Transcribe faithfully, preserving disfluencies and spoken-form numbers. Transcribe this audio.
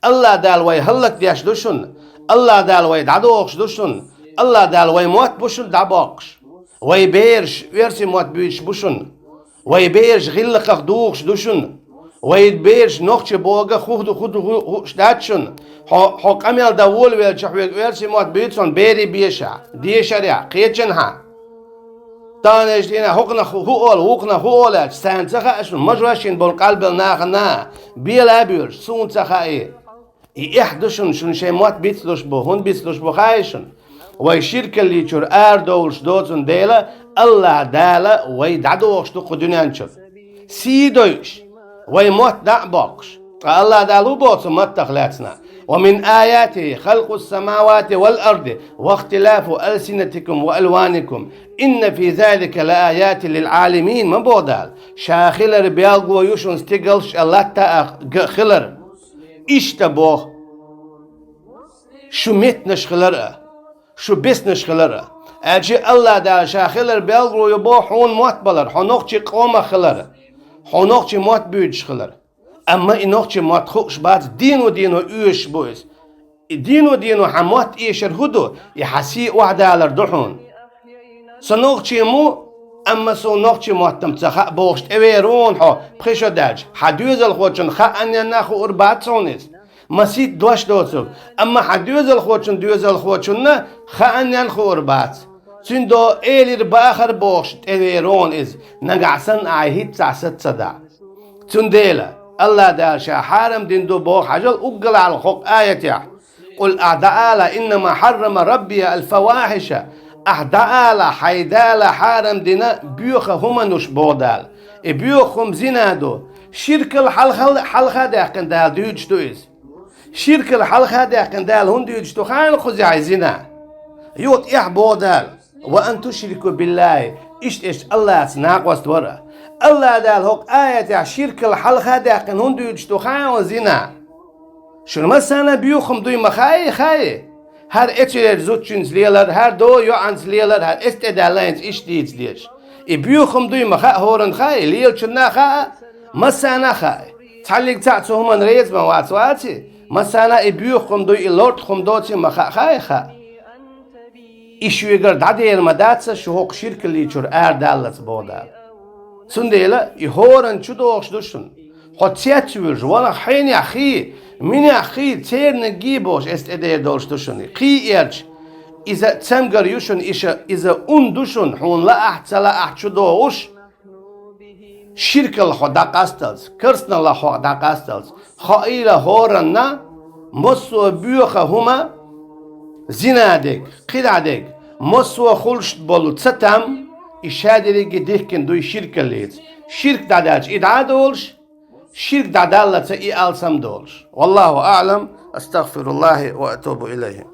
Аллах Дала вай хӀаллакдеш ду шуна. Аллах Дала вай дӀадохуш ду шуна. Аллах Дала вай мотт бу шуна дӀабоккхуш. Вай бераш оьрсийн мотт буьйцуш бу шуна. Вай бераш гӀиллакхах духуш ду шуна. Вай бераш нохчий бохург хӀу-, хӀу-, хӀу-, хууш дац шуна. Хьо, хьо къамел дан волавелча хьоьга оьрсийн мотт буьйцу хьуна берийн бешахь, дешарехь, кхечанхьа. Таханарчу дийнахь хӀокхунах хӀу, хӀу олу, вукхунах хӀу олу аьлча, царна ца хаьа шуна, мажошна болу къалбелла нахана бела а боьлуш, суна ца хаьий. И эхь ду шуна, шуна шайн мотт бицлуш бу, хӀунда бицлуш бу хаьий шуна? Вай ширкаллин чуьра арадовлуш доцун дела, Аллах Дала вай дӀадохуш ду кху дуьнен чуьра. Сий дойуш, вай мотт дӀа а боккхуш. Ткъа Аллах Дала хӀун боху цу маттах лаьцна? «Ва мин аятихи халкъус самавати вал арди ва ихтилафу алсинатикум ва алваникум. Инна фи залика ла аятин лил Ӏаламин», ма боху Дала. Ша хилар белгало ю шуна стигалш а, латта а га-, хилар. Иштта боху, шу меттанаш хилар а, шу беснаш хилар а. Аьлча Аллах Дала ша хилар белгало ю боху хьуна мотт балар, хьо нохчийн къомах хилар, хьо нохчийн мотт буьйцуш хилар. Амма и нохчийн мотт хууш бац, дийно-дийно оьшуш бу иза. И дийно-дийно хьан мотт эшар хӀун ду? И хьан сий охьадалар ду хьуна. Со нохчи ма ву, амма суна нохчийн мотт-м ца хаьа бохуш тӀевер ву хьуна хьо, пхи шо даьлча, хьан доьзалхочунна хаанненна хуур бац хьуна иза. Масийтта дош доцург, амма хьан доьзалхочун доьзалхочунна хаанненна хуур бац. Цундела элира бахара бохуш тӀевер ву хьуна иза, нагахь санна ахьа хӀинцца саца ца дахь. Цундела Аллах Дала ша хьарам дина ду боху, хьажал уггар хьалха хӀокху аятехь: «Къул», ахь дӀаала: «Иннама хьаррама Рабби аль-фавахиша», ахь дӀаала: «Хьайн Дала хьарам дина боьха хӀуманаш», боху Дала. И боьха хӀума зина ду. Ширкал хьалха, хьалха даьккхина Дала дуьйцуш ду иза. Ширкал хьалха даьккхина Дала хӀунда дуьйцуш ду хаьий кхузахь зина? Юха тӀехь боху Дала: «Ва ан тушрику биллахи», иштта иштта Аллаца накъост вар а. Аллах Дала хӀокху аятехь ширкал хьалха даьккхина хӀунда дуьйцуш ду хаьий зина? Шуна массарна боьха хӀума дуй ма хаьий, хаьий? ХӀара эцарерчу зудчуьнца лелар, хӀара дойн йоӀанца лелар, хӀара эцна тӀедаьлла хӀинца иштта дийца дезаш. И боьха хӀума дуй ма хаьа хӀоранна, хаьий? Лелачунна а хаьа, массарна а хаьа. Цхьаллиг цхьаъ цу хӀуманна реза ма вац, ваций? Массарна а и боьха хӀума дуй, и лорд хӀума доций ма хаьа, хаьий, хаьа. И шуьгара дӀадер ма дац шу хӀокху ширкаллин чуьра арадаллалц, боху Дала. Цундела и хӀоранна чу дохуш ду шуна. Хьо цецвуьйлуш, ванах хьенех хий, минех хий, церниг гий бохуш, эцна тӀедер долуш ду шуна. Кхий эрча, иза цамгар ю шуна, иша, иза ун ду шуна, хьуна лаахь а, ца лаахь а чу догӀуш. Ширкалла хьо дӀакъасталц, керстаналла хьо дӀакъасталц, хаийла хӀоранна, массо а боьха хӀума, зина дерг, кхидӀа дерг, массо а хуьлуш болу цатам, и шадерриге дихкина дуй ширкаллица. Ширк дӀадаьлча и дӀа а долуш, ширк дӀадаллалц и алсам а долуш. Валлаху аълам, астагфируллахи ва атубу илайхи.